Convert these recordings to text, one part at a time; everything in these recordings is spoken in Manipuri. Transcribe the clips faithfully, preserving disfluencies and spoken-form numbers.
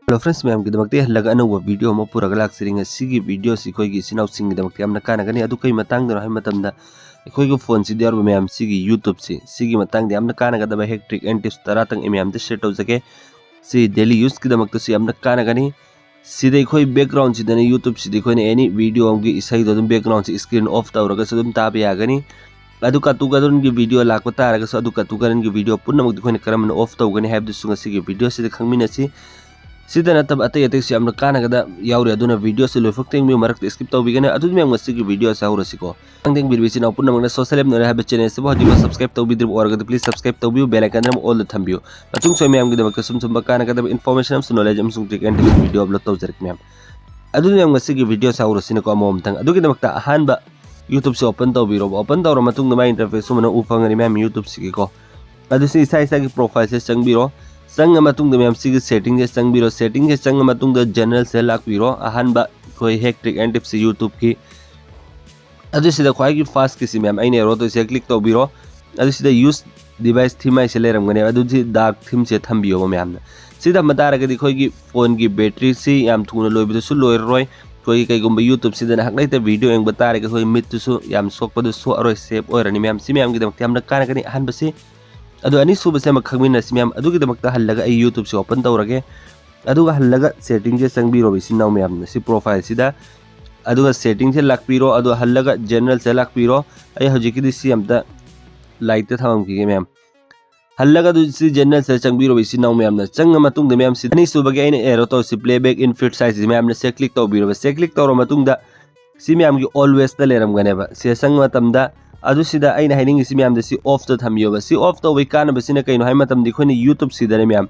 Hello friends, ꯃꯌꯥꯝꯒꯤꯗꯃꯛꯇ ꯍꯜꯂꯒ ꯑꯅꯧꯕ video ꯑꯃ ꯄꯨꯔꯒ ꯂꯥꯛꯆꯔꯤ꯫ ꯉꯁꯤꯒꯤ video ꯑꯁꯤ ꯑꯩꯈꯣꯏꯒꯤ ꯏꯆꯤꯟ ꯏꯅꯥꯎꯁꯤꯡꯒꯤꯗꯃꯛꯇ ꯌꯥꯝꯅ ꯀꯥꯟꯅꯒꯅꯤ꯫ ꯑꯗꯨ ꯀꯩ ꯃꯇꯥꯡꯗꯅꯣ ꯍꯥꯏꯕ ꯃꯇꯝꯗ, ꯑꯩꯈꯣꯏꯒꯤ phone ꯁꯤꯗ ꯌꯥꯎꯔꯤꯕ ꯃꯌꯥꯝ ꯁꯤꯒꯤ YouTube ꯁꯤ, ꯁꯤꯒꯤ ꯃꯇꯥꯡꯗ ꯌꯥꯝꯅ ꯀꯥꯟꯅꯒꯗꯕ hack trick and tips ꯇꯔꯥꯇꯪ ꯑꯩ ꯃꯌꯥꯝꯗ share ꯇꯧꯖꯒꯦ꯫ ꯁꯤ daily use ꯀꯤꯗꯃꯛꯇꯁꯨ ꯌꯥꯝꯅ ꯀꯥꯟꯅꯒꯅꯤ꯫ ꯁꯤꯗ ꯑꯩꯈꯣꯏ background ꯁꯤꯗꯅ YouTube ꯁꯤꯗ ꯑꯩꯈꯣꯏꯅ any video ꯑꯃꯒꯤ ꯏꯁꯩꯗꯣ ꯑꯗꯨꯝ background ꯁꯤ screen off ꯇꯧꯔꯒꯁꯨ ꯑꯗꯨꯝ ꯇꯥꯕ ꯌꯥꯒꯅꯤ꯫ ꯑꯗꯨ ꯀꯥꯇꯨ ꯀꯥꯔꯟꯒꯤ video ꯂꯥꯛꯄ ꯇꯥꯔꯒꯁꯨ, ꯑꯗꯨ ꯀꯥꯇꯨ ꯀꯥꯔꯟꯒꯤ video ꯄꯨꯝꯅꯃꯛꯇꯤ ꯑꯩꯈꯣꯏꯅ ꯀꯔꯝꯅ off ꯇꯧꯒꯅꯤ ꯍꯥꯏꯕꯗꯨꯁꯨ ꯉꯁꯤꯒꯤ video ꯁꯤꯗ ꯈꯪꯃꯤꯟꯅꯁꯤ꯫ ꯁꯤꯗ ꯅꯠꯇꯕ ꯑꯇꯩ ꯑꯇꯩꯁꯨ ꯌꯥꯝꯅ ꯀꯥꯟꯅꯒꯗ ꯌꯥꯎꯔꯤ, ꯑꯗꯨꯅ video ꯁꯤ ꯂꯣꯏꯐꯥꯎ ꯇꯦꯡꯕꯤꯌꯨ, ꯃꯔꯛꯇ skip ꯇꯧꯕꯤꯒꯅꯨ꯫ ꯑꯗꯨꯗꯤ ꯃꯌꯥꯝ, ꯉꯁꯤꯒꯤ video ꯁꯤ ꯍꯧꯔꯁꯤꯀꯣ꯫ ꯊꯥꯡꯗꯦꯡꯕꯤꯔꯤꯕ ꯏꯆꯤꯟ ꯏꯅꯥꯎ ꯄꯨꯝꯅꯃꯛꯅ Social App Knowledge ꯍꯥꯏꯕ channel ꯑꯁꯤꯕꯨ ꯍꯧꯖꯤꯛꯐꯥꯎ subscribe ꯇꯧꯕꯤꯗ꯭ꯔꯤꯕ ꯑꯣꯏꯔꯒꯗꯤ please subscribe ꯇꯧꯕꯤꯌꯨ, bell icon ꯑꯃ all ꯗ ꯊꯝꯕꯤꯌꯨ꯫ ꯃꯇꯨꯡ ꯁꯣꯏ ꯃꯌꯥꯝꯒꯤꯗꯃꯛꯇ ꯁꯨꯝ ꯁꯨꯝꯕ ꯀꯥꯟꯅꯒꯗꯕ information ꯑꯃꯁꯨꯡ knowledge ꯑꯃꯁꯨꯡ trick and tips video upload ꯇꯧꯖꯔꯛꯀꯦ ꯃꯌꯥꯝ꯫ ꯑꯗꯨꯗꯤ ꯃꯌꯥꯝ, ꯉꯁꯤꯒꯤ video ꯁꯤ ꯍꯧꯔꯁꯤꯅꯀꯣ ꯑꯃꯃꯝꯇꯪ꯫ ꯑꯗꯨꯒꯤꯗꯃꯛꯇ ꯑꯍꯥꯟꯕ YouTube ꯁꯤ open ꯇꯧꯕꯤꯔꯣꯕ꯫ Open ꯇꯧꯔ ꯃꯇꯨꯡꯗ ꯃꯥꯏ interface ꯁꯨꯃꯥꯏꯅ ꯎ ꯐꯪꯒꯅꯤ ꯃꯌꯥꯝ YouTube ꯁꯤꯒꯤꯀꯣ꯫ ꯑꯗꯨ ꯁꯤ ꯏꯁꯥ ꯏꯁꯥꯒꯤ profile ꯁꯦ ꯆꯪꯕꯤꯔꯣ꯫ ꯆꯪꯉ ꯃꯇꯨꯡꯗ ꯃꯌꯥꯝ ꯁꯤꯒꯤ setting ꯁꯦ ꯆꯪꯕꯤꯔꯣ꯫ Setting ꯁꯦ ꯆꯪꯉ ꯃꯇꯨꯡꯗ general ꯁꯦ ꯂꯥꯛꯄꯤꯔꯣ꯫ ꯑꯍꯥꯟꯕ ꯑꯩꯈꯣꯏ hack trick and tips ꯁꯤ YouTube ꯀꯤ꯫ ꯑꯗꯨ ꯁꯤꯗ ꯈ꯭ꯋꯥꯏꯒꯤ first ꯀꯤꯁꯤ ꯃꯌꯥꯝ ꯑꯩꯅ arrow ꯇꯧꯔꯤꯁꯦ click ꯇꯧꯕꯤꯔꯣ꯫ ꯑꯗꯨ ꯁꯤꯗ use device theme ꯍꯥꯏꯁꯦ ꯂꯩꯔꯝꯒꯅꯦꯕ꯫ ꯑꯗꯨ ꯁꯤ dark theme ꯁꯦ ꯊꯝꯕꯤꯌꯣꯕ ꯃꯌꯥꯝꯅ꯫ ꯁꯤ ꯊꯝꯕ ꯇꯥꯔꯒꯗꯤ ꯑꯩꯈꯣꯏꯒꯤ phone ꯒꯤ battery ꯁꯤ ꯌꯥꯝ ꯊꯨꯅ ꯂꯣꯏꯕꯗꯁꯨ ꯂꯣꯏꯔꯔꯣꯏ꯫ ꯑꯩꯈꯣꯏꯒꯤ ꯀꯩꯒꯨꯝꯕ YouTube ꯁꯤꯗ ꯅꯍꯥꯛ ꯂꯩꯇ video ꯌꯦꯡꯕ ꯇꯥꯔꯒꯗꯤ ꯑꯩꯈꯣꯏ ꯃꯤꯠꯇꯨꯁꯨ ꯌꯥꯝ ꯁꯣꯛꯄꯗꯨ ꯁꯣꯛꯑꯔꯣꯏ, safe ꯑꯣꯏꯔꯅꯤ ꯃꯌꯥꯝ꯫ ꯁꯤ ꯃꯌꯥꯝꯒꯤꯗꯃꯛꯇ ꯌꯥꯝꯅ ꯀꯥꯟꯅꯒꯅꯤ ꯑꯍꯥꯟꯕꯁꯤ꯫ ꯑꯗꯨ ꯑꯅꯤꯁꯨꯕꯁꯦ ꯑꯃ ꯈꯪꯃꯤꯟꯅꯁꯤ ꯃꯌꯥꯝ꯫ ꯑꯗꯨꯒꯤꯗꯃꯛꯇ ꯍꯜꯂꯒ ꯑꯩ YouTube ꯁꯦ open ꯇꯧꯔꯒꯦ꯫ ꯑꯗꯨꯒ ꯍꯜꯂꯒ setting ꯁꯦ ꯆꯪꯕꯤꯔꯣ ꯏꯆꯤꯟ ꯏꯅꯥꯎ ꯃꯌꯥꯝꯅ ꯁꯤ profile ꯁꯤꯗ꯫ ꯑꯗꯨꯒ setting ꯁꯦ ꯂꯥꯛꯄꯤꯔꯣ, ꯑꯗꯨꯒ ꯍꯜꯂꯒ general ꯁꯦ ꯂꯥꯛꯄꯤꯔꯣ꯫ ꯑꯩ ꯍꯧꯖꯤꯛꯀꯤꯗꯤ ꯁꯤ ꯑꯝꯇ light ꯇ ꯊꯝꯃꯝꯈꯤꯒꯦ ꯃꯌꯥꯝ꯫ ꯍꯜꯂꯒ ꯑꯗꯨ ꯁꯤ general ꯁꯤꯗ ꯆꯪꯕꯤꯔꯣ ꯏꯆꯤꯟ ꯏꯅꯥꯎ ꯃꯌꯥꯝꯅ꯫ ꯆꯪꯉ ꯃꯇꯨꯡꯗ ꯃꯌꯥꯝ ꯁꯤ ꯑꯅꯤꯁꯨꯕꯒꯤ ꯑꯩꯅ arrow ꯇꯧꯔꯤꯁꯤ playback in feed size ꯁꯤ ꯃꯌꯥꯝꯅ ꯁꯦ click ꯇꯧꯕꯤꯔꯣꯕ꯫ ꯁꯦ click ꯇꯧꯔ ꯃꯇꯨꯡꯗ ꯁꯤ ꯃꯌꯥꯝꯒꯤ always ꯇ ꯂꯩꯔꯝꯒꯅꯦꯕ꯫ ꯁꯤꯗ ꯆꯪꯕ ꯃꯇꯝꯗ ꯑꯗꯨ ꯁꯤꯗ ꯑꯩꯅ ꯍꯥꯏꯅꯤꯡꯉꯤꯁꯤ ꯃꯌꯥꯝꯗ ꯁꯤ off ꯇ ꯊꯝꯕꯤꯌꯣꯕ꯫ ꯁꯤ off ꯇꯧꯕꯒꯤ ꯀꯥꯟꯅꯕꯁꯤꯅ ꯀꯩꯅꯣ ꯍꯥꯏꯕ ꯃꯇꯝꯗ ꯑꯩꯈꯣꯏꯅ YouTube ꯁꯤꯗꯅꯦ ꯃꯌꯥꯝ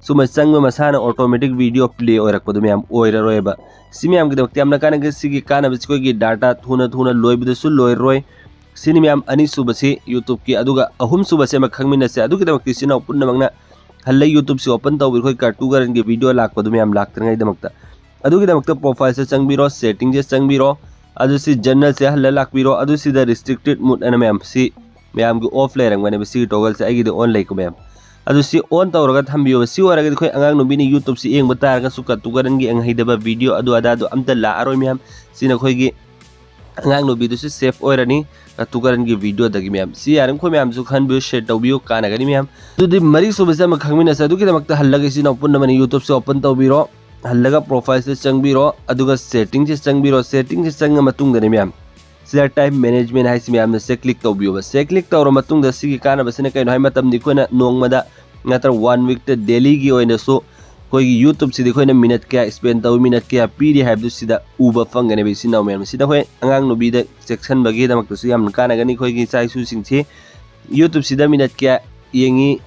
ꯁꯨꯝꯕ ꯆꯪꯕ ꯃꯁꯥꯅ automatic video play ꯑꯣꯏꯔꯛꯄꯗꯣ ꯃꯌꯥꯝ ꯑꯣꯏꯔꯔꯣꯏꯕ꯫ ꯁꯤ ꯃꯌꯥꯝꯒꯤꯗꯃꯛꯇ ꯌꯥꯝꯅ ꯀꯥꯟꯅꯒꯅꯤ꯫ ꯁꯤꯒꯤ ꯀꯥꯟꯅꯕꯁꯤ ꯑꯩꯈꯣꯏꯒꯤ data ꯊꯨꯅ ꯊꯨꯅ ꯂꯣꯏꯕꯗꯁꯨ ꯂꯣꯏꯔꯔꯣꯏ꯫ ꯁꯤꯅꯤ ꯃꯌꯥꯝ ꯑꯅꯤꯁꯨꯕꯁꯤ YouTube ꯀꯤ꯫ ꯑꯗꯨꯒ ꯑꯍꯨꯝꯁꯨꯕꯁꯦ ꯑꯃ ꯈꯪꯃꯤꯟꯅꯁꯦ꯫ ꯑꯗꯨꯒꯤꯗꯃꯛꯇ ꯏꯆꯤꯟ ꯏꯅꯥꯎ ꯄꯨꯝꯅꯃꯛꯅ ꯍꯜꯂ YouTube ꯁꯤ open ꯇꯧꯕꯤꯔꯣ, ꯑꯩꯈꯣꯏ ꯀꯥꯇꯨ ꯀꯥꯔꯟꯒꯤ video ꯂꯥꯛꯄꯗꯨ ꯃꯌꯥꯝ ꯂꯥꯛꯇ꯭ꯔꯤꯉꯩꯗꯃꯛꯇ꯫ ꯑꯗꯨꯒꯤꯗꯃꯛꯇ profile ꯁꯦ ꯆꯪꯕꯤꯔꯣ, setting ꯁꯦ ꯆꯪꯕꯤꯔꯣ꯫ ꯑꯗꯨ ꯁꯤ general ꯁꯦ ꯍꯜꯂ ꯂꯥꯛꯄꯤꯔꯣ꯫ ꯑꯗꯨ ꯁꯤꯗ restricted mode ꯑꯅ ꯃꯌꯥꯝ ꯁꯤ ꯃꯌꯥꯝꯒꯤ off ꯂꯩꯔꯝꯒꯅꯦꯕ꯫ ꯁꯤꯒꯤ toggle ꯁꯦ ꯑꯩꯒꯤꯗꯤ on ꯂꯩꯀꯣ ꯃꯌꯥꯝ꯫ ꯑꯗꯨ ꯁꯤ on ꯇꯧꯔꯒ ꯊꯝꯕꯤꯌꯣꯕ꯫ ꯁꯤ ꯑꯣꯏꯔꯒꯗꯤ ꯑꯩꯈꯣꯏ ꯑꯉꯥꯡ ꯅꯨꯕꯤꯅ YouTube ꯁꯤ ꯌꯦꯡꯕ ꯇꯥꯔꯒꯁꯨ cut to current ꯒꯤ ꯌꯦꯡꯍꯩꯗꯕ video ꯑꯗꯨ ꯑꯗꯥꯗꯣ ꯑꯝꯇ ꯂꯥꯛꯑꯔꯣꯏ ꯃꯌꯥꯝ꯫ ꯁꯤꯅ ꯑꯩꯈꯣꯏꯒꯤ ꯑꯉꯥꯡ ꯅꯨꯕꯤꯗꯨꯁꯨ safe ꯑꯣꯏꯔꯅꯤ cut to current ꯒꯤ video ꯗꯒꯤ ꯃꯌꯥꯝ꯫ ꯁꯤ ꯌꯥꯔꯤꯃꯈꯣꯏ ꯃꯌꯥꯝꯁꯨ ꯈꯟꯕꯤꯌꯨ, share ꯇꯧꯕꯤꯌꯨ, ꯀꯥꯟꯅꯒꯅꯤ ꯃꯌꯥꯝ꯫ ꯑꯗꯨꯗꯤ ꯃꯔꯤ ꯁꯨꯕꯁꯦ ꯑꯃ ꯈꯪꯃꯤꯟꯅꯁꯦ꯫ ꯑꯗꯨꯒꯤꯗꯃꯛꯇ ꯍꯜꯂꯒ ꯏꯆꯤꯟ ꯏꯅꯥꯎ ꯄꯨꯝꯅꯃꯛꯅ YouTube ꯁꯦ open ꯇꯧꯕꯤꯔꯣ꯫ ꯍꯜꯂꯒ profile ꯁꯦ ꯆꯪꯕꯤꯔꯣ, ꯑꯗꯨꯒ setting ꯁꯦ ꯆꯪꯕꯤꯔꯣ꯫ Setting ꯁꯦ ꯆꯪꯉ ꯃꯇꯨꯡꯗꯅꯦ ꯃꯌꯥꯝ, ꯁꯤꯗ time management ꯍꯥꯏꯁꯤ ꯃꯌꯥꯝꯅ ꯁꯦ click ꯇꯧꯕꯤꯌꯣꯕ꯫ ꯁꯦ click ꯇꯧꯔ ꯃꯇꯨꯡꯗ ꯁꯤꯒꯤ ꯀꯥꯟꯅꯕꯁꯤꯅ ꯀꯩꯅꯣ ꯍꯥꯏ ꯃꯇꯝꯗ ꯑꯩꯈꯣꯏꯅ ꯅꯣꯡꯃꯗ ꯅꯠꯇ꯭ꯔꯒ one week ꯇ daily ꯒꯤ ꯑꯣꯏꯅꯁꯨ ꯑꯩꯈꯣꯏꯒꯤ YouTube ꯁꯤꯗ ꯑꯩꯈꯣꯏꯅ minute ꯀꯌꯥ spend ꯇꯧꯏ, minute ꯀꯌꯥ ꯄꯤꯔꯤ ꯍꯥꯏꯕꯗꯨ ꯁꯤꯗ ꯎꯕ ꯐꯪꯒꯅꯦꯕ ꯏꯆꯤꯟ ꯏꯅꯥꯎ ꯃꯌꯥꯝ꯫ ꯁꯤꯗ ꯑꯩꯈꯣꯏ ꯑꯉꯥꯡ ꯅꯨꯕꯤꯗ ꯆꯦꯛꯁꯤꯟꯕꯒꯤꯗꯃꯛꯇꯁꯨ ꯌꯥꯝꯅ ꯀꯥꯟꯅꯒꯅꯤ꯫ ꯑꯩꯈꯣꯏꯒꯤ ꯏꯆꯥ ꯏꯁꯨꯁꯤꯡꯁꯤ YouTube ꯁꯤꯗ minute ꯀꯌꯥ ꯌꯦꯡꯉꯤ,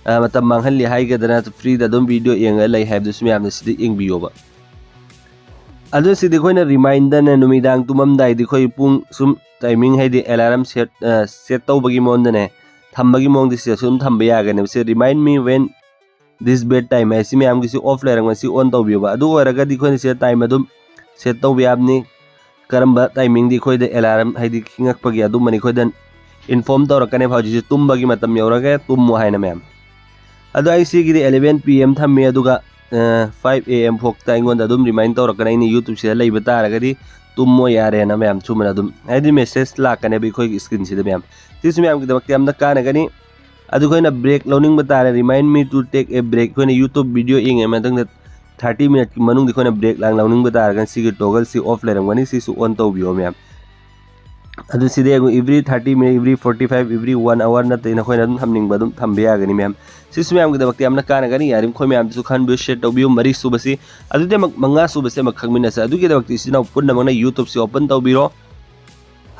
ꯑ, ꯃꯇꯝ ꯃꯥꯡꯍꯜꯂꯤ ꯍꯥꯏꯒꯗ꯭ꯔꯥ, free ꯗ ꯑꯗꯨꯝ video ꯌꯦꯡꯉꯒ ꯂꯩ ꯍꯥꯏꯕꯗꯨꯁꯨ ꯃꯌꯥꯝꯅ ꯁꯤꯗ ꯌꯦꯡꯕꯤꯌꯣꯕ꯫ ꯑꯗꯨ ꯁꯤꯗꯤ ꯑꯩꯈꯣꯏꯅ reminder ꯅꯦ, ꯅꯨꯃꯤꯗꯥꯡ ꯇꯨꯝꯃꯝꯗꯥꯏꯗꯤ ꯑꯩꯈꯣꯏ ꯄꯨꯡ ꯁꯨꯝ timing ꯍꯥꯏꯗꯤ alarm set, ꯑ, set ꯇꯧꯕꯒꯤ ꯃꯑꯣꯡꯗꯅꯦ, ꯊꯝꯕꯒꯤ ꯃꯑꯣꯡꯗꯤ ꯁꯤꯗ ꯁꯨꯝ ꯊꯝꯕ ꯌꯥꯒꯅꯦꯕ꯫ ꯁꯤ remind me when this bed time ꯍꯥꯏꯁꯤ ꯃꯌꯥꯝꯒꯤꯁꯤ off ꯂꯩꯔꯝꯒꯅꯤ, ꯁꯤ on ꯇꯧꯕꯤꯌꯣꯕ꯫ ꯑꯗꯨ ꯑꯣꯏꯔꯒꯗꯤ ꯑꯩꯈꯣꯏꯅ ꯁꯤꯗ time ꯑꯗꯨꯝ set ꯇꯧꯕ ꯌꯥꯕꯅꯤ꯫ ꯀꯔꯝꯕ timing ꯗꯤ ꯑꯩꯈꯣꯏꯗ alarm ꯍꯥꯏꯗꯤ ꯈꯤꯡꯉꯛꯄꯒꯤ ꯑꯗꯨꯝꯕꯅꯤ ꯑꯩꯈꯣꯏꯗ inform ꯇꯧꯔꯛꯀꯅꯦꯕ꯫ ꯍꯧꯖꯤꯛꯁꯦ ꯇꯨꯝꯕꯒꯤ ꯃꯇꯝ ꯌꯧꯔꯒ ꯇꯨꯝꯃꯣ ꯍꯥꯏꯅ ꯃꯌꯥꯝ꯫ ꯑꯗꯣ ꯑꯩ ꯁꯤꯒꯤꯗꯤ eleven P M ꯊꯝꯃꯤ, ꯑꯗꯨꯒ, ꯑ, five A M ꯐꯥꯎꯇ ꯑꯩꯉꯣꯟꯗ ꯑꯗꯨꯝ remind ꯇꯧꯔꯛꯀꯅꯤ꯫ ꯑꯩꯅ YouTube ꯁꯤꯗ ꯂꯩꯕ ꯇꯥꯔꯒꯗꯤ ꯇꯨꯝꯃꯣ ꯌꯥꯔꯦꯅ ꯃꯌꯥꯝ ꯁꯨꯃꯥꯏꯅ ꯑꯗꯨꯝ ꯍꯥꯏꯗꯤ message ꯂꯥꯛꯀꯅꯦꯕ ꯑꯩꯈꯣꯏꯒꯤ screen ꯁꯤꯗ ꯃꯌꯥꯝ꯫ ꯁꯤꯁꯨ ꯃꯌꯥꯝꯒꯤꯗꯃꯛꯇ ꯌꯥꯝꯅ ꯀꯥꯟꯅꯒꯅꯤ꯫ ꯑꯗꯨ ꯑꯩꯈꯣꯏꯅ break ꯂꯧꯅꯤꯡꯕ ꯇꯥꯔꯦ, remind me to take a break꯫ ꯑꯩꯈꯣꯏꯅ YouTube video ꯌꯦꯡꯉꯤꯉꯩ ꯃꯇꯨꯡꯗ thirty minute ꯀꯤ ꯃꯅꯨꯡꯗ ꯑꯩꯈꯣꯏꯅ break ꯂꯥꯡ ꯂꯧꯅꯤꯡꯕ ꯇꯥꯔꯒꯅ ꯁꯤꯒꯤ toggle ꯁꯤ off ꯂꯩꯔꯝꯒꯅꯤ, ꯁꯤꯁꯨ on ꯇꯧꯕꯤꯌꯣ ꯃꯌꯥꯝ꯫ ꯑꯗꯨ ꯁꯤꯗ ꯌꯦꯡꯉꯨ, every thirty minute, every forty five, every one hour ꯅꯠꯇꯦ, ꯅꯈꯣꯏꯅ ꯑꯗꯨꯝ ꯊꯝꯅꯤꯡꯕ ꯑꯗꯨꯝ ꯊꯝꯕ ꯌꯥꯒꯅꯤ ꯃꯌꯥꯝ꯫ ꯁꯤꯁꯨ ꯃꯌꯥꯝꯒꯤꯗꯃꯛꯇ ꯌꯥꯝꯅ ꯀꯥꯟꯅꯒꯅꯤ꯫ ꯌꯥꯔꯤꯃꯈꯣꯏ ꯃꯌꯥꯝꯗꯁꯨ ꯈꯟꯕꯤꯌꯨ, share ꯇꯧꯕꯤꯌꯨ꯫ ꯃꯔꯤ ꯁꯨꯕꯁꯤ, ꯑꯗꯨꯗꯤ ꯑꯃꯨꯛ ꯃꯉꯥ ꯁꯨꯕꯁꯤ ꯑꯃꯨꯛ ꯈꯪꯃꯤꯟꯅꯁꯦ꯫ ꯑꯗꯨꯒꯤꯗꯃꯛꯇ ꯏꯆꯤꯟ ꯏꯅꯥꯎ ꯄꯨꯝꯅꯃꯛꯅ YouTube ꯁꯤ open ꯇꯧꯕꯤꯔꯣ,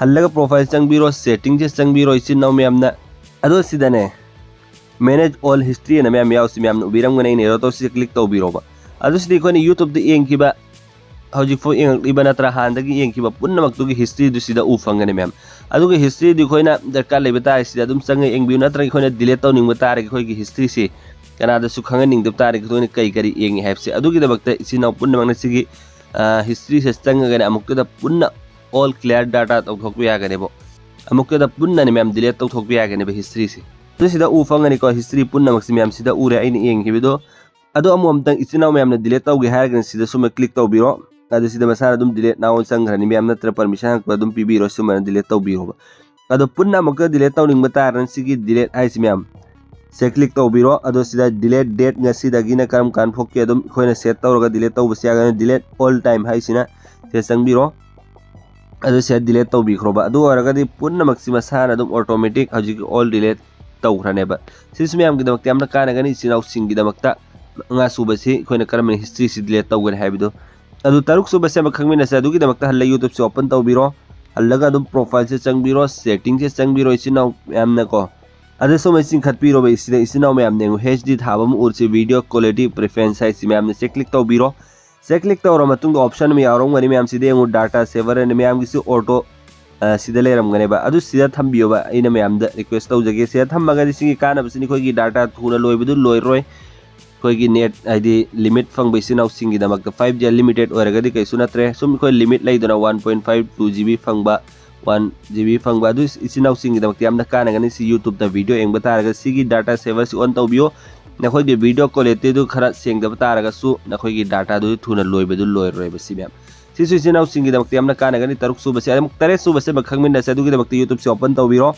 ꯍꯜꯂꯒ profile ꯆꯪꯕꯤꯔꯣ, setting ꯁꯦ ꯆꯪꯕꯤꯔꯣ ꯏꯆꯤꯟ ꯏꯅꯥꯎ ꯃꯌꯥꯝꯅ꯫ ꯑꯗꯣ ꯁꯤꯗꯅꯦ, manage all history ꯑꯅ ꯃꯌꯥꯝ ꯌꯥꯎꯁꯤ, ꯃꯌꯥꯝꯅ ꯎꯕꯤꯔꯝꯒꯅꯤ꯫ ꯑꯩꯅ arrow ꯇꯧꯁꯤꯗ click ꯇꯧꯕꯤꯔꯣꯕ꯫ ꯑꯗꯨ ꯁꯤꯗꯤ ꯑꯩꯈꯣꯏꯅ YouTube ꯇ ꯌꯦꯡꯈꯤꯕ, ꯍꯧꯖꯤꯛꯐꯥꯎ ꯌꯦꯡꯉꯛꯂꯤꯕ ꯅꯠꯇ꯭ꯔ ꯍꯥꯟꯅꯗꯒꯤ ꯌꯦꯡꯈꯤꯕ ꯄꯨꯝꯅꯃꯛꯇꯨꯒꯤ history ꯗꯨ ꯁꯤꯗ ꯎ ꯐꯪꯒꯅꯤ ꯃꯌꯥꯝ꯫ ꯑꯗꯨꯒ history ꯗꯨ ꯑꯩꯈꯣꯏꯅ ꯗꯔꯀꯥꯔ ꯂꯩꯕ ꯇꯥꯔꯦ ꯁꯤꯗ ꯑꯗꯨꯝ ꯆꯪꯉ ꯌꯦꯡꯕꯤꯌꯨ, ꯅꯠꯇ꯭ꯔꯒ ꯑꯩꯈꯣꯏꯅ delete ꯇꯧꯅꯤꯡꯕ ꯇꯥꯔꯒ ꯑꯩꯈꯣꯏꯒꯤ history ꯁꯤ ꯀꯅꯥꯗꯁꯨ ꯈꯪꯍꯟꯅꯤꯡꯗꯕ ꯇꯥꯔꯒ ꯑꯩꯈꯣꯏꯅ ꯀꯔꯤ ꯀꯔꯤ ꯌꯦꯡꯉꯤ ꯍꯥꯏꯕꯁꯦ꯫ ꯑꯗꯨꯒꯤꯗꯃꯛꯇ ꯏꯆꯤꯟ ꯏꯅꯥꯎ ꯄꯨꯝꯅꯃꯛꯅ ꯁꯤꯒꯤ, ꯑ, history ꯁꯦ ꯆꯪꯉꯒꯅꯦ ꯑꯃꯨꯛꯇꯗ ꯄꯨꯟꯅ all clear data ꯇꯧꯊꯣꯛꯄ ꯌꯥꯒꯅꯦꯕ꯫ ꯑꯃꯨꯛꯇꯗ ꯄꯨꯟꯅꯅꯦ ꯃꯌꯥꯝ delete ꯇꯧꯊꯣꯛꯄ ꯌꯥꯒꯅꯦꯕ history ꯁꯦ꯫ ꯑꯗꯨ ꯁꯤꯗ ꯎ ꯐꯪꯒꯅꯤꯀꯣ, ꯍꯤꯁꯇ꯭ꯔꯤ ꯄꯨꯝꯅꯃꯛꯁꯤ ꯃꯌꯥꯝ ꯁꯤꯗ ꯎꯔꯦ ꯑꯩꯅ ꯌꯦꯡꯈꯤꯕꯗꯣ꯫ ꯑꯗꯣ ꯑꯃꯨꯛ ꯑꯝꯇꯪ ꯏꯆꯤꯟ ꯏꯅꯥꯎ ꯃꯌꯥꯝꯅ ꯗꯤꯂꯦꯠ ꯇꯧꯒꯦ ꯍꯥꯏꯔꯒꯅ ꯁꯤꯗ ꯁꯨꯝꯕ ꯀ꯭ꯂꯤꯛ ꯇꯧꯕꯤꯔꯣ꯫ ꯑꯗꯨ ꯁꯤꯗ ꯃꯁꯥꯅ ꯑꯗꯨꯝ ꯗꯤꯂꯦꯠ ꯅꯥꯎ ꯆꯪꯈ꯭ꯔꯅꯤ ꯃꯌꯥꯝ, ꯅꯠꯇ꯭ꯔ ꯄꯔꯃꯤꯁꯟ ꯍꯪꯉꯛꯄ ꯑꯗꯨꯝ ꯄꯤꯕꯤꯔꯣ, ꯁꯨꯝꯕꯅ ꯗꯤꯂꯦꯠ ꯇꯧꯕꯤꯔꯣꯕ꯫ ꯑꯗꯣ ꯄꯨꯟꯅ ꯑꯃꯨꯛꯀ ꯗꯤꯂꯦꯠ ꯇꯧꯅꯤꯡꯕ ꯇꯥꯔꯒꯅ ꯁꯤꯒꯤ ꯗꯤꯂꯦꯠ ꯍꯥꯏꯁꯤ ꯃꯌꯥꯝ ꯁꯦ ꯀ꯭ꯂꯤꯛ ꯇꯧꯕꯤꯔꯣ꯫ ꯑꯗꯣ ꯁꯤꯗ ꯗꯤꯂꯦꯠ ꯗꯦꯠ ꯉꯁꯤꯗꯒꯤꯅ ꯀꯔꯝ ꯀꯥꯟ ꯊꯣꯛꯀꯦ ꯑꯗꯨꯝ ꯑꯩꯈꯣꯏꯅ ꯁꯦꯠ ꯇꯧꯔꯒ ꯗꯤꯂꯦꯠ ꯇꯧꯕꯁꯨ ꯌꯥꯒꯅꯤ꯫ ꯗꯤꯂꯦꯠ ꯑꯣꯜ ꯇꯥꯏꯝ ꯍꯥꯏꯁꯤꯅ ꯁꯤꯗ ꯆꯪꯕꯤꯔꯣ꯫ ꯑꯗꯨ ꯁꯤꯗ ꯗꯤꯂꯦꯠ ꯇꯧꯕꯤꯈ꯭ꯔꯣꯕ꯫ ꯑꯗꯨ ꯑꯣꯏꯔꯒꯗꯤ ꯄꯨꯝꯅꯃꯛꯁꯤ ꯃꯁꯥꯅ ꯑꯗꯨꯝ ꯑꯣꯇꯣꯃꯦꯇꯤꯛ ꯍꯧꯖꯤꯛꯀꯤ ꯑꯣꯜ ꯗꯤꯂꯦꯠ ꯇꯧꯈ꯭ꯔꯅꯦꯕ꯫ ꯁꯤꯁꯨ ꯃꯌꯥꯝꯒꯤꯗꯃꯛꯇ ꯌꯥꯝꯅ ꯀꯥꯟꯅꯒꯅꯤ, ꯏꯆꯤꯟ ꯏꯅꯥꯎꯁꯤꯡꯒꯤꯗꯃꯛꯇ꯫ ꯃꯉꯥ ꯁꯨꯕꯁꯤ ꯑꯩꯈꯣꯏꯅ ꯀꯔꯝꯕ ꯍꯤꯁꯇ꯭ꯔꯤꯁꯤ ꯗꯤꯂꯦꯠ ꯇꯧꯒꯅꯤ ꯍꯥꯏꯕꯗꯣ꯫ ꯑꯗꯨ ꯇꯔꯨꯛ ꯁꯨꯕꯁꯦ ꯑꯃ ꯈꯪꯃꯤꯟꯅꯁꯦ꯫ ꯑꯗꯨꯒꯤꯗꯃꯛꯇ ꯍꯜꯂ ꯌꯨꯇ꯭ꯌꯨꯕꯁꯦ ꯑꯣꯄꯟ ꯇꯧꯕꯤꯔꯣ꯫ ꯍꯜꯂꯒ ꯑꯗꯨꯝ ꯄ꯭ꯔꯣꯐꯥꯏꯜꯁꯦ ꯆꯪꯕꯤꯔꯣ, ꯁꯦꯇꯤꯡꯁꯦ ꯆꯪꯕꯤꯔꯣ ꯏꯆꯤꯟ ꯏꯅꯥꯎ ꯃꯌꯥꯝꯅꯀꯣ꯫ ꯑꯗ ꯁꯨꯝ ꯆꯤꯡꯈꯠꯄꯤꯔꯣꯕ꯫ ꯁꯤꯗ ꯏꯆꯤꯟ ꯏꯅꯥꯎ ꯃꯌꯥꯝꯅ ꯌꯦꯡꯉꯨ, ꯍꯩꯆ ꯗꯤ ꯊꯥꯕ ꯑꯃ ꯎꯔꯁꯤ, ꯚꯤꯗꯤꯑꯣ ꯀ꯭ꯋꯥꯂꯤꯇꯤ ꯄ꯭ꯔꯤꯐꯔꯦꯟꯁ ꯍꯥꯏꯁꯤ ꯃꯌꯥꯝꯅ ꯁꯦ ꯀ꯭ꯂꯤꯛ ꯇꯧꯕꯤꯔꯣ꯫ ꯁꯦ ꯀ꯭ꯂꯤꯛ ꯇꯧꯔ ꯃꯇꯨꯡꯗ ꯑꯣꯞꯁꯟ ꯑꯃ ꯌꯥꯎꯔꯝꯒꯅꯤ ꯃꯌꯥꯝ, ꯁꯤꯗ ꯌꯦꯡꯉꯨ, ꯗꯥꯇꯥ ꯁꯦꯚꯔ ꯑꯅ ꯃꯌꯥꯝꯒꯤꯁꯨ ꯑꯣꯇꯣ ꯁꯤꯗ ꯂꯩꯔꯝꯒꯅꯦꯕ꯫ ꯑꯗꯨ ꯁꯤꯗ ꯊꯝꯕꯤꯌꯣꯕ, ꯑꯩꯅ ꯃꯌꯥꯝꯗ ꯔꯤꯀ꯭ꯋꯦꯁ ꯇꯧꯖꯒꯦ꯫ ꯁꯤꯗ ꯊꯝꯃꯒꯗꯤ ꯁꯤꯒꯤ ꯀꯥꯟꯅꯕꯁꯤꯅ ꯑꯩꯈꯣꯏꯒꯤ ꯗꯥꯇꯥ ꯊꯨꯅ ꯂꯣꯏꯕꯗꯨ ꯂꯣꯏꯔꯣꯏ꯫ ꯑꯩꯈꯣꯏꯒꯤ ꯅꯦꯠ ꯍꯥꯏꯗꯤ ꯂꯤꯃꯤꯠ ꯐꯪꯕ ꯏꯆꯤꯟ ꯏꯅꯥꯎꯁꯤꯡꯒꯤꯗꯃꯛꯇ ꯐꯥꯏꯚ ꯖꯤ ꯑꯟꯂꯤꯃꯤꯇꯦꯠ ꯑꯣꯏꯔꯒꯗꯤ ꯀꯩꯁꯨ ꯅꯠꯇ꯭ꯔꯦ꯫ ꯁꯨꯝ ꯑꯩꯈꯣꯏ ꯂꯤꯃꯤꯠ ꯂꯩꯗꯅ, one point five two G B ꯐꯪꯕ, ꯋꯥꯟ ꯖꯤ ꯕꯤ ꯐꯪꯕ ꯑꯗꯨ ꯏꯆꯤꯟ ꯏꯅꯥꯎꯁꯤꯡꯒꯤꯗꯃꯛꯇ ꯌꯥꯝꯅ ꯀꯥꯟꯅꯒꯅꯤ꯫ ꯁꯤ ꯌꯨꯇ꯭ꯌꯨꯕꯇ ꯚꯤꯗꯤꯑꯣ ꯌꯦꯡꯕ ꯇꯥꯔꯒꯗꯤ ꯁꯤꯒꯤ ꯗꯥꯇꯥ ꯁꯦꯚꯔꯁꯤ ꯑꯣꯟ ꯇꯧꯕꯤꯌꯣ꯫ ꯅꯈꯣꯏꯒꯤ ꯚꯤꯗꯤꯑꯣ ꯀ꯭ꯋꯥꯂꯤꯇꯤꯗꯨ ꯈꯔ ꯁꯦꯡꯗꯕ ꯇꯥꯔꯒꯁꯨ ꯅꯈꯣꯏꯒꯤ ꯗꯥꯇꯥꯗꯨ ꯊꯨꯅ ꯂꯣꯏꯕꯗꯨ ꯂꯣꯏꯔꯣꯏꯕ꯫ ꯁꯤ ꯃꯌꯥꯝ ꯁꯤꯁꯨ ꯏꯆꯤꯟ ꯏꯅꯥꯎꯁꯤꯡꯒꯤꯗꯃꯛꯇ ꯌꯥꯝꯅ ꯀꯥꯟꯅꯒꯅꯤ꯫ ꯇꯔꯨꯛ ꯁꯨꯕꯁꯦ ꯑꯃꯨꯛ ꯇꯔꯦꯠ ꯁꯨꯕꯁꯦ ꯑꯃ ꯈꯪꯃꯤꯟꯅꯁꯦ꯫ ꯑꯗꯨꯒꯤꯗꯃꯛꯇ ꯌꯨꯇ꯭ꯌꯨꯕꯁꯦ ꯑꯣꯄꯟ ꯇꯧꯕꯤꯔꯣ꯫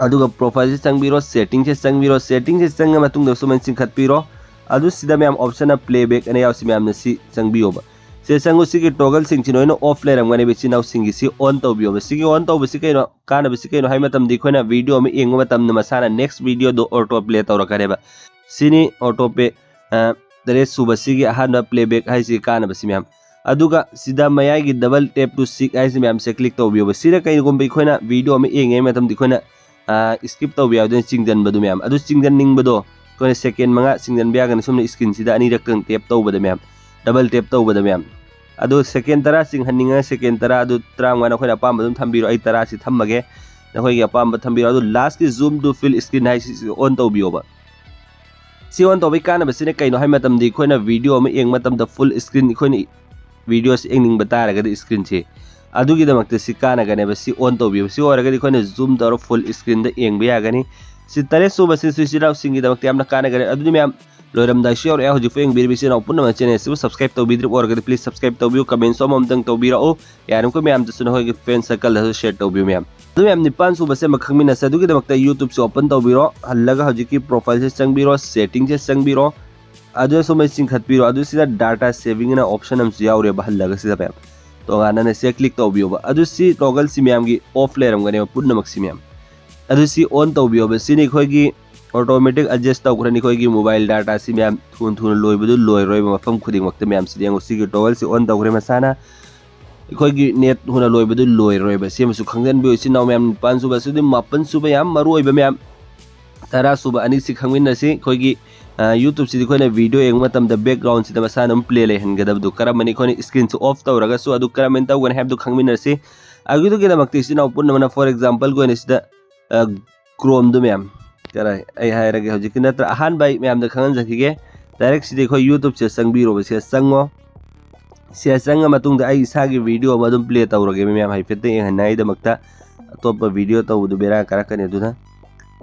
ꯑꯗꯨꯒ ꯄ꯭ꯔꯣꯐꯥꯏꯜꯁꯦ ꯆꯪꯕꯤꯔꯣ, ꯁꯦꯇꯤꯡꯁꯦ ꯆꯪꯕꯤꯔꯣ꯫ ꯁꯦꯇꯤꯡꯁꯦ ꯆꯪꯉ ꯃꯇꯨꯡꯗ ꯁꯨꯃꯥꯏꯅ ꯆꯤꯡꯈꯠꯄꯤꯔꯣ꯫ ꯑꯗꯨ ꯁꯤꯗ ꯃꯌꯥꯝ ꯑꯣꯞꯁꯟ ꯑꯃ ꯄ꯭ꯂꯦꯕꯦꯛ ꯑꯅ ꯌꯥꯎꯁꯤ ꯃꯌꯥꯝꯅ ꯁꯤ ꯆꯪꯕꯤꯌꯣꯕ꯫ ꯁꯤ ꯆꯪꯉꯨ, ꯁꯤꯒꯤ ꯇꯣꯒꯜꯁꯤꯡꯁꯤ ꯂꯣꯏꯅ ꯑꯣꯐ ꯂꯩꯔꯝꯒꯅꯦꯕ ꯏꯆꯤꯟ ꯏꯅꯥꯎꯁꯤꯡꯒꯤ꯫ ꯁꯤ ꯑꯣꯟ ꯇꯧꯕꯤꯌꯣꯕ꯫ ꯁꯤꯒꯤ ꯑꯣꯟ ꯇꯧꯕꯁꯤ ꯀꯩꯅꯣ, ꯀꯥꯟꯅꯕꯁꯤ ꯀꯩꯅꯣ ꯍꯥꯏ ꯃꯇꯝꯗ ꯑꯩꯈꯣꯏꯅ ꯚꯤꯗꯤꯑꯣ ꯑꯃ ꯌꯦꯡꯕ ꯃꯇꯝꯗ ꯃꯁꯥꯅ ꯅꯦꯛꯁ ꯚꯤꯗꯤꯑꯣꯗꯣ ꯑꯣꯇꯣ ꯄ꯭ꯂꯦ ꯇꯧꯔꯛꯀꯅꯦꯕ꯫ ꯁꯤꯅꯤ ꯑꯣꯇꯣ ꯄ꯭ꯂꯦ ꯇꯔꯦꯠ ꯁꯨꯕꯁꯤꯒꯤ ꯑꯍꯥꯟꯕ ꯄ꯭ꯂꯦꯕꯦꯛ ꯍꯥꯏꯁꯤ ꯀꯥꯟꯅꯕꯁꯤ ꯃꯌꯥꯝ꯫ ꯑꯗꯨꯒ ꯁꯤꯗ ꯃꯌꯥꯏꯒꯤ ꯗꯕꯜ ꯇꯦꯞ ꯇꯨ ꯁꯤꯛ ꯍꯥꯏꯁꯤ ꯃꯌꯥꯝ ꯁꯦ ꯀ꯭ꯂꯤꯛ ꯇꯧꯕꯤꯌꯣꯕ꯫ ꯁꯤꯗ ꯀꯩꯒꯨꯝꯕ ꯑꯩꯈꯣꯏꯅ ꯚꯤꯗꯤꯑꯣ ꯑꯃ ꯌꯦꯡꯉꯤꯉꯩ ꯃꯇꯝꯗ ꯑꯩꯈꯣꯏꯅ ꯁ꯭ꯀꯤꯞ ꯇꯧꯕ ꯌꯥꯎꯗꯅ ꯆꯤꯡꯁꯤꯟꯕꯗꯨ ꯃꯌꯥꯝ꯫ ꯑꯗꯨ ꯆꯤꯡꯁꯤꯟꯅꯤꯡꯕꯗꯣ ꯑꯩꯈꯣꯏꯅ ꯁꯦꯀꯦꯟ ꯃꯉꯥ ꯆꯤꯡꯁꯤꯟꯕ ꯌꯥꯒꯅꯤ꯫ ꯁꯨꯝꯅ ꯏꯁꯀ꯭ꯔꯤꯟꯁꯤꯗ ꯑꯅꯤꯔꯛꯇꯪ ꯇꯦꯞ ꯇꯧꯕꯗ ꯃꯌꯥꯝ, ꯗꯕꯜ ꯇꯦꯞ ꯇꯧꯕꯗ ꯃꯌꯥꯝ꯫ ꯑꯗꯣ ꯁꯦꯀꯦꯟ ꯇꯔꯥ ꯆꯤꯡꯍꯟꯅꯤꯡꯉꯒ ꯁꯦꯀꯦꯟ ꯇꯔꯥ ꯑꯗꯨ ꯇꯔꯥꯃꯉꯥ ꯅꯈꯣꯏꯅ ꯑꯄꯥꯝꯕ ꯑꯗꯨꯝ ꯊꯝꯕꯤꯔꯣ꯫ ꯑꯩ ꯇꯔꯥꯁꯤ ꯊꯝꯃꯒꯦ, ꯅꯈꯣꯏꯒꯤ ꯑꯄꯥꯝꯕ ꯊꯝꯕꯤꯔꯣ꯫ ꯑꯗꯨ ꯂꯥꯁꯀꯤ ꯖꯨꯝ ꯇꯨ ꯐꯤꯜ ꯏꯁꯀ꯭ꯔꯤꯟ ꯍꯥꯏꯁꯤ ꯑꯣꯟ ꯇꯧꯕꯤꯌꯣꯕ꯫ ꯁꯤ ꯑꯣꯟ ꯇꯧꯕꯒꯤ ꯀꯥꯟꯅꯕꯁꯤꯅ ꯀꯩꯅꯣ ꯍꯥꯏ ꯃꯇꯝꯗ ꯑꯩꯈꯣꯏꯅ ꯚꯤꯗꯤꯑꯣ ꯑꯃ ꯌꯦꯡꯕ ꯃꯇꯝꯗ ꯐꯨꯜ ꯏꯁꯀ꯭ꯔꯤꯟ ꯑꯩꯈꯣꯏꯅ ꯚꯤꯗꯤꯑꯣꯁꯤ ꯌꯦꯡꯅꯤꯡꯕ ꯇꯥꯔꯒꯗꯤ ꯏꯁꯀ꯭ꯔꯤꯟꯁꯤ ꯑꯗꯨꯒꯤꯗꯃꯛꯇ ꯁꯤ ꯀꯥꯟꯅꯒꯅꯦꯕ꯫ ꯁꯤ on ꯇꯧꯕꯤꯌꯨ꯫ ꯁꯤ ꯑꯣꯏꯔꯒꯗꯤ ꯑꯩꯈꯣꯏꯅ zoom ꯇꯧꯔ full screenꯗ ꯌꯦꯡꯕ ꯌꯥꯒꯅꯤ꯫ ꯁꯤ ꯇꯔꯦꯠ ꯁꯨꯕꯁꯤꯁꯨ ꯏꯆꯤꯜ ꯏꯅꯥꯎꯁꯤꯡꯒꯤꯗꯃꯛꯇ ꯌꯥꯝꯅ ꯀꯥꯟꯅꯒꯅꯤ꯫ ꯑꯗꯨꯗꯤ ꯃꯌꯥꯝ, ꯂꯣꯏꯔꯝꯗꯥꯏꯁꯨ ꯌꯧꯔꯛꯑꯦ꯫ ꯍꯧꯖꯤꯛꯐꯥꯎ ꯌꯦꯡꯕꯤꯔꯤꯕ ꯏꯆꯤꯜ ꯏꯅꯥꯎ ꯄꯨꯝꯅꯃꯛ channelꯁꯤꯕꯨ subscribe ꯇꯧꯕꯤꯗ꯭ꯔꯤꯕ ꯑꯣꯏꯔꯒꯗꯤ please subscribe ꯇꯧꯕꯤꯌꯨ, comment ꯑꯃꯃꯝꯇꯪ ꯇꯧꯕꯤꯔꯛꯎ꯫ ꯌꯥꯔꯤꯕꯃꯈꯩ ꯃꯌꯥꯝꯗꯁꯨ ꯅꯈꯣꯏꯒꯤ friend circleꯗꯁꯨ share ꯇꯧꯕꯤꯌꯨ ꯃꯌꯥꯝ꯫ ꯑꯗꯨ ꯃꯌꯥꯝ, ꯅꯤꯄꯥꯟ ꯁꯨꯕꯁꯦ ꯑꯃ ꯈꯪꯃꯤꯟꯅꯁꯦ꯫ ꯑꯗꯨꯒꯤꯗꯃꯛꯇ YouTubeꯁꯦ open ꯇꯧꯕꯤꯔꯣ꯫ ꯍꯜꯂꯒ ꯍꯧꯖꯤꯛꯀꯤ profileꯁꯦ ꯆꯪꯕꯤꯔꯣ, settingꯁꯦ ꯆꯪꯕꯤꯔꯣ꯫ ꯑꯗꯨꯗ ꯁꯨꯝ ꯆꯤꯡꯈꯠꯄꯤꯔꯣ꯫ ꯑꯗꯨ ꯁꯤꯗ data saving ꯑꯅ option ꯑꯃꯁꯨ ꯌꯥꯎꯔꯦꯕ, ꯍꯜꯂꯒ ꯁꯤꯗ ꯃꯌꯥꯝ꯫ ꯇꯣꯉꯥꯟꯅ ꯁꯦ click ꯇꯧꯕꯤꯌꯣꯕ꯫ ꯑꯗꯨ ꯁꯤ toggleꯁꯤ ꯃꯌꯥꯝꯒꯤ off ꯂꯩꯔꯝꯒꯅꯦꯕ ꯄꯨꯝꯅꯃꯛꯁꯤ ꯃꯌꯥꯝ꯫ ꯑꯗꯨ ꯁꯤ on ꯇꯧꯕꯤꯌꯣꯕ꯫ ꯁꯤꯅ ꯑꯩꯈꯣꯏꯒꯤ automatic adjust ꯇꯧꯈ꯭ꯔꯅꯤ꯫ ꯑꯩꯈꯣꯏꯒꯤ mobile dataꯁꯤ ꯃꯌꯥꯝ ꯊꯨꯅ ꯊꯨꯅ ꯂꯣꯏꯕꯗꯨ ꯂꯣꯏꯔꯣꯏꯕ ꯃꯐꯝ ꯈꯨꯗꯤꯡꯃꯛꯇ ꯃꯌꯥꯝ꯫ ꯁꯤꯗ ꯌꯦꯡꯉꯨ, ꯁꯤꯒꯤ toggleꯁꯤ on ꯇꯧꯈ꯭ꯔꯦ ꯃꯁꯥꯅ꯫ ꯑꯩꯈꯣꯏꯒꯤ net ꯊꯨꯅ ꯂꯣꯏꯕꯗꯨ ꯂꯣꯏꯔꯣꯏꯕ꯫ ꯁꯤ ꯑꯃꯁꯨ ꯈꯪꯖꯟꯕꯤꯌꯨ ꯏꯆꯤꯟ ꯏꯅꯥꯎ ꯃꯌꯥꯝ, ꯅꯤꯄꯥꯟ ꯁꯨꯕ꯫ ꯑꯁꯤꯗꯤ ꯃꯥꯄꯟ ꯁꯨꯕ ꯌꯥꯝ ꯃꯔꯨ ꯑꯣꯏꯕ ꯃꯌꯥꯝ꯫ ꯇꯔꯥ ꯁꯨꯕ ꯑꯅꯤꯁꯤ ꯈꯪꯃꯤꯟꯅꯁꯤ꯫ ꯑꯩꯈꯣꯏꯒꯤ, ꯑ, YouTubeꯁꯤꯗꯤ ꯑꯩꯈꯣꯏꯅ video ꯌꯦꯡꯕ ꯃꯇꯝꯗ backgroundꯁꯤꯗ ꯃꯁꯥꯅ ꯑꯗꯨꯝ play ꯂꯩꯍꯟꯒꯗꯕꯗꯨ ꯀꯔꯝꯕꯅꯤ? ꯑꯩꯈꯣꯏꯅ screenꯁꯤ off ꯇꯧꯔꯒꯁꯨ ꯑꯗꯨ ꯀꯔꯝꯍꯥꯏꯅ ꯇꯧꯒꯅꯤ ꯍꯥꯏꯕꯗꯨ ꯈꯪꯃꯤꯟꯅꯁꯤ꯫ ꯑꯗꯨꯒꯤꯗꯃꯛꯇ ꯏꯆꯤꯟ ꯏꯅꯥꯎ ꯄꯨꯝꯅꯃꯛꯅ, for exampleꯒꯤ ꯑꯣꯏꯅ ꯁꯤꯗ, ꯑ, Chromeꯗꯨ ꯃꯌꯥꯝ, ꯀꯔꯥꯏ, ꯑꯩ ꯍꯥꯏꯔꯒꯦ ꯍꯧꯖꯤꯛꯀꯤ ꯅꯠꯇ꯭ꯔ ꯑꯍꯥꯟꯕ ꯑꯩ ꯃꯌꯥꯝꯗ ꯈꯪꯍꯟꯖꯈꯤꯒꯦ꯫ Direct ꯁꯤꯗꯤ ꯑꯩꯈꯣꯏ YouTubeꯁꯦ ꯆꯪꯕꯤꯔꯣꯕ꯫ ꯁꯤꯗ ꯆꯪꯉꯣ꯫ ꯁꯤꯗ ꯆꯪꯉ ꯃꯇꯨꯡꯗ ꯑꯩ ꯏꯁꯥꯒꯤ video ꯑꯃ ꯑꯗꯨꯝ play ꯇꯧꯔꯒꯦ ꯃꯌꯥꯝ, ꯍꯥꯏꯐꯦꯠꯇ ꯌꯦꯡꯍꯟꯅꯉꯥꯏꯗꯃꯛꯇ꯫ ꯑꯇꯣꯞꯄ video ꯇꯧꯕꯗꯨ ꯕꯦꯔꯥ ꯀꯥꯔꯛꯀꯅꯤ꯫ ꯑꯗꯨꯅ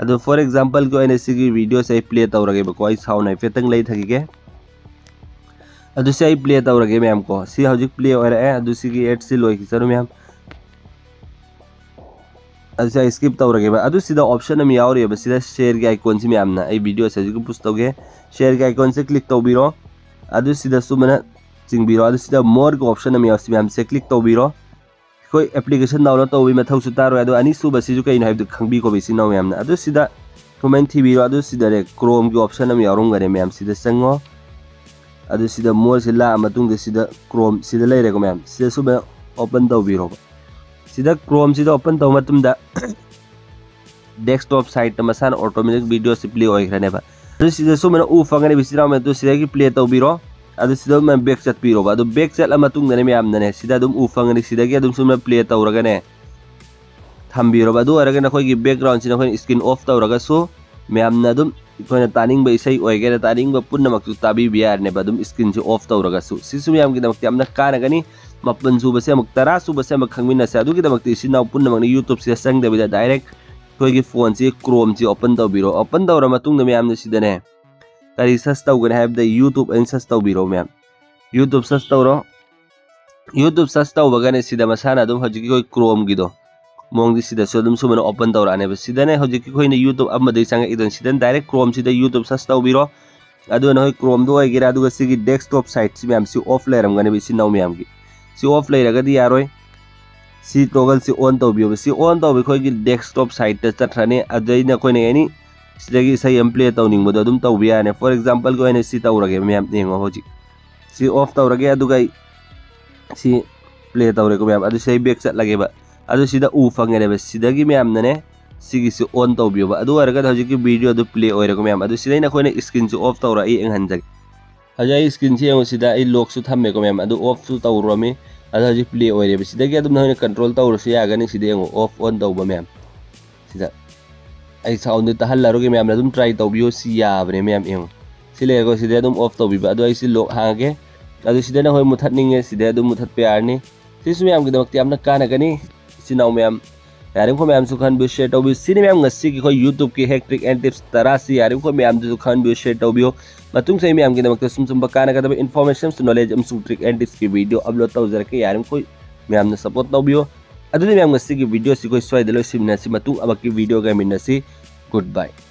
ꯑꯗꯣ, for exampleꯒꯤ ꯑꯣꯏꯅ ꯁꯤꯒꯤ videoꯁꯦ ꯑꯩ play ꯇꯧꯔꯒꯦꯕꯀꯣ꯫ ꯑꯩ sound ꯍꯥꯏꯐꯦꯠꯇꯪ ꯂꯩꯊꯈꯤꯒꯦ꯫ ꯑꯗꯨ ꯁꯤ ꯑꯩ play ꯇꯧꯔꯒꯦ ꯃꯌꯥꯝ ꯀꯣ꯫ ꯁꯤ ꯍꯧꯖꯤꯛ play ꯑꯣꯏꯔꯛꯑꯦ꯫ ꯑꯗꯨ ꯁꯤꯒꯤ adꯁꯤ ꯂꯣꯏꯈꯤꯁꯅꯨ ꯃꯌꯥꯝ꯫ ꯑꯗꯨ ꯁꯤ ꯑꯩ skip ꯇꯧꯔꯒꯦꯕ꯫ ꯑꯗꯨ ꯁꯤꯗ option ꯑꯃ ꯌꯥꯎꯔꯤꯑꯕ꯫ ꯁꯤꯗ shareꯒꯤ iconꯁꯤ ꯃꯌꯥꯝꯅ, ꯑꯩ videoꯁꯦ ꯍꯧꯖꯤꯛ push ꯇꯧꯒꯦ꯫ Shareꯒꯤ iconꯁꯦ click ꯇꯧꯕꯤꯔꯣ꯫ ꯑꯗꯨ ꯁꯤꯗ ꯁꯨꯃꯥꯏꯅ ꯆꯤꯡꯕꯤꯔꯣ꯫ ꯑꯗꯨ ꯁꯤꯗ moreꯒꯤ option ꯑꯃ ꯌꯥꯎ-, ꯁꯤ ꯃꯌꯥꯝ ꯁꯦ click ꯇꯧꯕꯤꯔꯣ꯫ ꯑꯩꯈꯣꯏ application download ꯇꯧꯕꯒꯤ ꯃꯊꯧꯁꯨ ꯇꯥꯔꯣꯏ꯫ ꯑꯗꯣ ꯑꯅꯤꯁꯨꯕꯁꯤꯁꯨ ꯀꯩꯅꯣ ꯍꯥꯏꯕꯗꯨ ꯈꯪꯕꯤꯀꯣ ꯏꯆꯤꯟ ꯏꯅꯥꯎ ꯃꯌꯥꯝꯅ꯫ ꯑꯗꯨ ꯁꯤꯗ ꯁꯨꯃꯥꯏꯅ ꯊꯤꯕꯤꯔꯣ꯫ ꯑꯗꯨ ꯁꯤꯗꯅꯦ Chromeꯒꯤ option ꯑꯃ ꯌꯥꯎꯔꯝꯒꯅꯤ ꯃꯌꯥꯝ, ꯁꯤꯗ ꯆꯪꯉꯣ꯫ ꯑꯗꯨ ꯁꯤꯗ moreꯁꯤ ꯂꯥꯛꯑ ꯃꯇꯨꯡꯗ ꯁꯤꯗ Chrome ꯁꯤꯗ ꯂꯩꯔꯦꯀꯣ ꯃꯌꯥꯝ, ꯁꯤꯗ ꯁꯨꯃꯥꯏꯅ open ꯇꯧꯕꯤꯔꯣꯕ꯫ ꯁꯤꯗ Chromeꯁꯤꯗ open ꯇꯧꯕ ꯃꯇꯝꯗ desktop siteꯇ ꯃꯁꯥꯅ automatic videoꯁꯤ play ꯑꯣꯏꯈ꯭ꯔꯅꯦꯕ꯫ ꯑꯗꯨ ꯁꯤꯗ ꯁꯨꯃꯥꯏꯅ ꯎ ꯐꯪꯒꯅꯦꯕ ꯏꯆꯤꯟ ꯏꯅꯥꯎ ꯃꯌꯥꯝ꯫ ꯑꯗꯨ ꯁꯤꯗꯒꯤ play ꯇꯧꯕꯤꯔꯣ꯫ ꯑꯗꯨ ꯁꯤꯗ ꯑꯗꯨꯝ back ꯆꯠꯄꯤꯔꯣꯕ꯫ ꯑꯗꯨ back ꯆꯠꯂ ꯃꯇꯨꯡꯗꯅꯦ ꯃꯌꯥꯝꯅꯅꯦ ꯁꯤꯗ ꯑꯗꯨꯝ ꯎ ꯐꯪꯒꯅꯤ꯫ ꯁꯤꯗꯒꯤ ꯑꯗꯨꯝ ꯁꯨꯃꯥꯏꯅ play ꯇꯧꯔꯒꯅꯦ ꯊꯝꯕꯤꯔꯣꯕ꯫ ꯑꯗꯨ ꯑꯣꯏꯔꯒꯅ ꯑꯩꯈꯣꯏꯒꯤ backgroundꯁꯤꯅ ꯑꯩꯈꯣꯏꯅ screen off ꯇꯧꯔꯒꯁꯨ ꯃꯌꯥꯝꯅ ꯑꯗꯨꯝ ꯑꯩꯈꯣꯏꯅ ꯇꯥꯅꯤꯡꯕ ꯏꯁꯩ ꯑꯣꯏꯒꯦꯔꯥ ꯇꯥꯅꯤꯡꯕ ꯄꯨꯝꯅꯃꯛꯇꯨ ꯇꯥꯕꯤꯕ ꯌꯥꯔꯅꯦꯕ, ꯑꯗꯨꯝ screenꯁꯦ off ꯇꯧꯔꯒꯁꯨ꯫ ꯁꯤꯁꯨ ꯃꯌꯥꯝꯒꯤꯗꯃꯛꯇ ꯌꯥꯝꯅ ꯀꯥꯟꯅꯒꯅꯤ꯫ ꯃꯥꯄꯟ ꯁꯨꯕꯁꯦ ꯑꯃꯨꯛ, ꯇꯔꯥ ꯁꯨꯕꯁꯦ ꯑꯃꯨꯛ ꯈꯪꯃꯤꯟꯅꯁꯦ꯫ ꯑꯗꯨꯒꯤꯗꯃꯛꯇ ꯏꯆꯤꯟ ꯏꯅꯥꯎ ꯄꯨꯝꯅꯃꯛꯅ YouTube-ꯁꯤꯗ ꯆꯪꯗꯕꯤꯗ direct ꯑꯩꯈꯣꯏꯒꯤ phone-ꯁꯤ Chrome-ꯁꯤ open ꯇꯧꯕꯤꯔꯣ꯫ Open ꯇꯧꯔ ꯃꯇꯨꯡꯗ ꯃꯌꯥꯝꯅ ꯁꯤꯗꯅꯦ ꯀꯔꯤ search ꯇꯧꯒꯅꯤ ꯍꯥꯏꯕꯗ YouTube ꯑꯣꯏꯅ search ꯇꯧꯕꯤꯔꯣ ꯃꯌꯥꯝ꯫ YouTube search ꯇꯧꯔꯣ꯫ YouTube search ꯇꯧꯕꯒꯅꯦ ꯁꯤꯗ ꯃꯁꯥꯅ ꯑꯗꯨꯝ ꯍꯧꯖꯤꯛꯀꯤ ꯑꯩꯈꯣꯏ Chrome-ꯒꯤꯗꯣ ꯃꯑꯣꯡꯗꯤ ꯁꯤꯗꯁꯨ ꯑꯗꯨꯝ ꯁꯨꯃꯥꯏꯅ open ꯇꯧꯔꯛꯑꯅꯦꯕ꯫ ꯁꯤꯗꯅꯦ ꯍꯧꯖꯤꯛꯀꯤ ꯑꯩꯈꯣꯏꯅ YouTube ꯑꯃꯗꯒꯤ ꯆꯪꯉꯛꯏꯗꯅ, ꯁꯤꯗꯅ direct Chrome-ꯁꯤꯗ YouTube search ꯇꯧꯕꯤꯔꯣ꯫ ꯑꯗꯨꯅ ꯍꯣꯏ Chrome-ꯗ ꯑꯣꯏꯒꯦꯔꯥ, ꯑꯗꯨꯒ ꯁꯤꯒꯤ desktop site-ꯁꯤ ꯃꯌꯥꯝꯁꯤ off ꯂꯩꯔꯝꯒꯅꯦꯕ ꯏꯆꯤꯟ ꯏꯅꯥꯎ ꯃꯌꯥꯝꯒꯤ꯫ ꯁꯤ off ꯂꯩꯔꯒꯗꯤ ꯌꯥꯔꯣꯏ꯫ ꯁꯤ toggle-ꯁꯤ on ꯇꯧꯕꯤꯌꯣꯕ꯫ ꯁꯤ on ꯇꯧꯕ ꯑꯩꯈꯣꯏꯒꯤ desktop site-ꯇ ꯆꯠꯈ꯭ꯔꯅꯤ꯫ ꯑꯗꯩ ꯅꯈꯣꯏꯅ any ꯁꯤꯗꯒꯤ ꯏꯁꯩ ꯑꯃ play ꯇꯧꯅꯤꯡꯕꯗꯣ ꯑꯗꯨꯝ ꯇꯧꯕ ꯌꯥꯔꯅꯤ꯫ For example-ꯒꯤ ꯑꯣꯏꯅ ꯁꯤ ꯇꯧꯔꯒꯦ ꯃꯌꯥꯝ, ꯌꯦꯡꯉꯣ ꯍꯧꯖꯤꯛ꯫ ꯁꯤ off ꯇꯧꯔꯒꯦ, ꯑꯗꯨꯒ ꯑꯩ ꯁꯤ play ꯇꯧꯔꯦꯀꯣ ꯃꯌꯥꯝ꯫ ꯑꯗꯨ ꯁꯤ ꯑꯩ back ꯆꯠꯂꯒꯦꯕ꯫ ꯑꯗꯨ ꯁꯤꯗ ꯎ ꯐꯪꯉꯦꯅꯦꯕ꯫ ꯁꯤꯗꯒꯤ ꯃꯌꯥꯝꯅꯅꯦ ꯁꯤꯒꯤꯁꯤ on ꯇꯧꯕꯤꯌꯣꯕ꯫ ꯑꯗꯨ ꯑꯣꯏꯔꯒꯗꯤ ꯍꯧꯖꯤꯛꯀꯤ video ꯑꯗꯨ play ꯑꯣꯏꯔꯦꯀꯣ ꯃꯌꯥꯝ꯫ ꯑꯗꯨ ꯁꯤꯗ ꯑꯩꯅ ꯑꯩꯈꯣꯏꯅ screen-ꯁꯤ off ꯇꯧꯔ ꯑꯩ ꯌꯦꯡꯍꯟꯖꯒꯦ꯫ ꯍꯧꯖꯤꯛ ꯑꯩ screen-ꯁꯤ ꯌꯦꯡꯉꯨ, ꯁꯤꯗ ꯑꯩ lock-ꯁꯨ ꯊꯝꯃꯦꯀꯣ ꯃꯌꯥꯝ꯫ ꯑꯗꯨ off-ꯁꯨ ꯇꯧꯔꯨꯔꯝꯃꯤ꯫ ꯑꯗꯣ ꯍꯧꯖꯤꯛ play ꯑꯣꯏꯔꯦꯕ꯫ ꯁꯤꯗꯒꯤ ꯑꯗꯨꯝ ꯅꯈꯣꯏꯅ control ꯇꯧꯔꯁꯨ ꯌꯥꯒꯅꯤ꯫ ꯁꯤꯗ ꯌꯦꯡꯉꯨ, off on ꯇꯧꯕ ꯃꯌꯥꯝ꯫ ꯁꯤꯗ ꯑꯩ sound-ꯗꯤ ꯇꯥꯍꯜꯂꯔꯣꯏꯒꯦ ꯃꯌꯥꯝꯅ ꯑꯗꯨꯝ try ꯇꯧꯕꯤꯌꯣ꯫ ꯁꯤ ꯌꯥꯕꯅꯦ ꯃꯌꯥꯝ, ꯌꯦꯡꯉꯨ꯫ ꯁꯤ ꯂꯩꯔꯦꯀꯣ, ꯁꯤꯗ ꯑꯗꯨꯝ off ꯇꯧꯕꯤꯕ꯫ ꯑꯗꯣ ꯑꯩ ꯁꯤ lock ꯍꯥꯡꯉꯒꯦ꯫ ꯑꯗꯨ ꯁꯤꯗ ꯅꯈꯣꯏ ꯃꯨꯊꯠꯅꯤꯡꯉꯦ, ꯁꯤꯗ ꯑꯗꯨꯝ ꯃꯨꯊꯠꯄ ꯌꯥꯔꯅꯤ꯫ ꯁꯤꯁꯨ ꯃꯌꯥꯝꯒꯤꯗꯃꯛꯇ ꯌꯥꯝꯅ ꯀꯥꯟꯅꯒꯅꯤ꯫ ꯏꯆꯤꯟ ꯏꯅꯥꯎ ꯃꯌꯥꯝ, ꯌꯥꯔꯤꯕꯃꯈꯩ ꯃꯌꯥꯝꯁꯨ ꯈꯪꯍꯟꯕꯤꯌꯨ, share ꯇꯧꯕꯤꯌꯨ꯫ ꯁꯤꯅꯤ ꯃꯌꯥꯝ ꯉꯁꯤꯒꯤ ꯑꯩꯈꯣꯏ YouTube-ꯀꯤ hack trick and tips ꯇꯔꯥꯁꯤ ꯌꯥꯔꯤꯕꯃꯈꯩ ꯃꯌꯥꯝꯗꯁꯨ ꯈꯪꯍꯟꯕꯤꯌꯨ, share ꯇꯧꯕꯤꯌꯨ꯫ ꯃꯇꯨꯡꯁꯨ ꯑꯩ ꯃꯌꯥꯝꯒꯤꯗꯃꯛꯇ ꯁꯨꯝ ꯁꯨꯝꯕ ꯀꯥꯟꯅꯒꯗꯕ information, knowledge ꯑꯃꯁꯨꯡ trick and tips-ꯀꯤ video upload ꯇꯧꯖꯔꯛꯀꯦ꯫ ꯌꯥꯔꯤꯕꯃꯈꯩ ꯃꯌꯥꯝꯅ support ꯇꯧꯕꯤꯌꯨ꯫ ꯑꯗꯨꯗꯤ ꯃꯌꯥꯝ ꯉꯁꯤꯒꯤ video-ꯁꯤ ꯑꯩꯈꯣꯏ ꯁ꯭ꯋꯥꯏꯗ ꯂꯣꯏꯁꯤꯟꯃꯤꯟꯅꯁꯤ꯫ ꯃꯇꯨꯡ ꯑꯃꯛꯀꯤ video-ꯒ ꯌꯦꯡꯃꯤꯟꯅꯁꯤ꯫ Goodbye꯫